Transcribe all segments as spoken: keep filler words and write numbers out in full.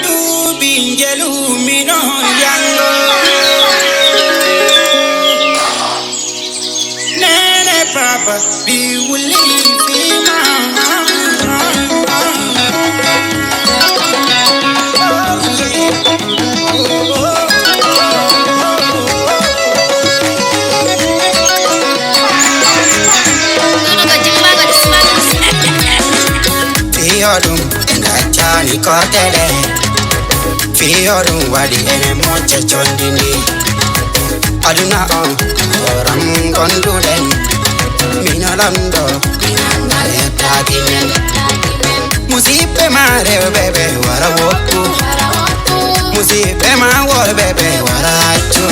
Duuɓi njelu mino yango. Nene papa bi wuli fima. Fiyo ɗum gaccani korte ɗe. Fiyo ɗum waɗi ene mocce condini. Aduna on horam gonduɗen. Mino lamɗo minanga yettaki men. Musidɓe ma rewɓe ɓe wara woppu. Musidɓe ma worɓe ɓe wara accu.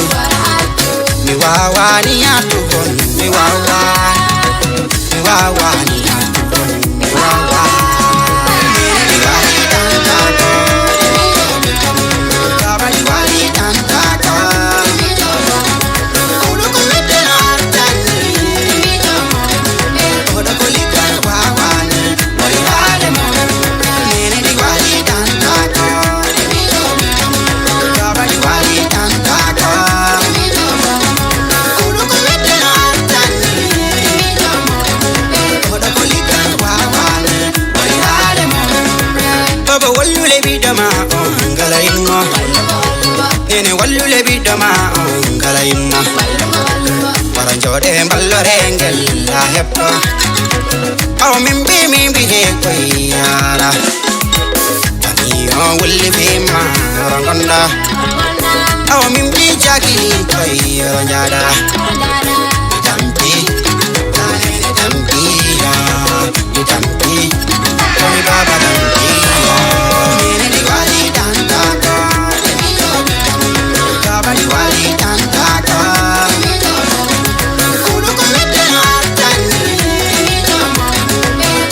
Mi wawani attugol, mi wawa. Mi wawani attugol, mi wawa. Baba wallule ɓiɗɗo ma on ngala immo. Nene wallule ɓiɗɗo ma on ngala immo. Wara jooɗe mballore ngel ha hepto. Awa min mbi min mbi he koy yara. Ami on wulli fima oro gonda. Awa min mbi jagi koy oro jada. Tampi, tanene tampi ya. Tampi, komi baba tampi ya. Nene di wali tanta ko. Baba di wali tanta ko. Kudu ko wete no atani.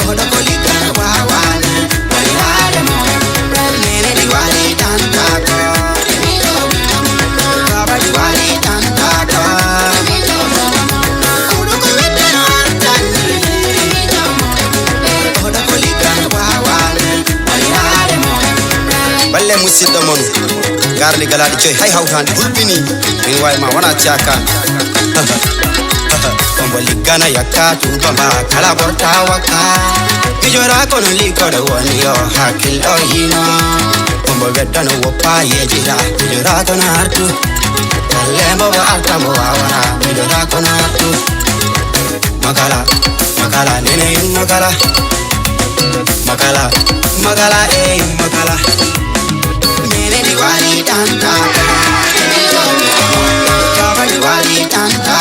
Odo ko lika wawane. Balle musidɗo mon, garli galaaɗi joy hay hawtaande hulɓini. Min wawi ma wona caka. Ombo liggana yakka tuba mba kala borta wakka. Mijora kono liggoɗo woni yo hakkilɗo hino. Ombo weddano woppa yejira. Mijora kono artu. Balle mbo bo arta mbo wawara. Mijora kono artu. Makala, makala, nene yin makala. Makala, makala, eh, makala. Nene di wali tanta. Baba di wali tanta.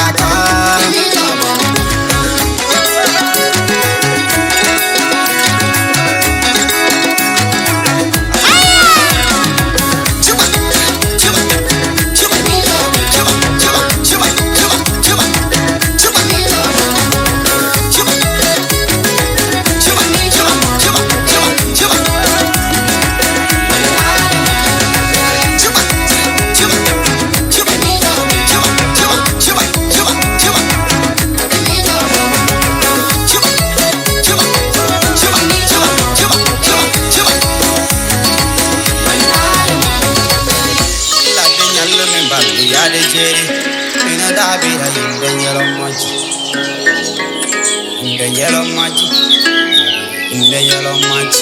Ladde ñallu min mballu yaade jeeri. Ina daabira yimɓe ñalawmaaji. Yimɓe ñalawmaaji. Yimɓe ñalawmaaji.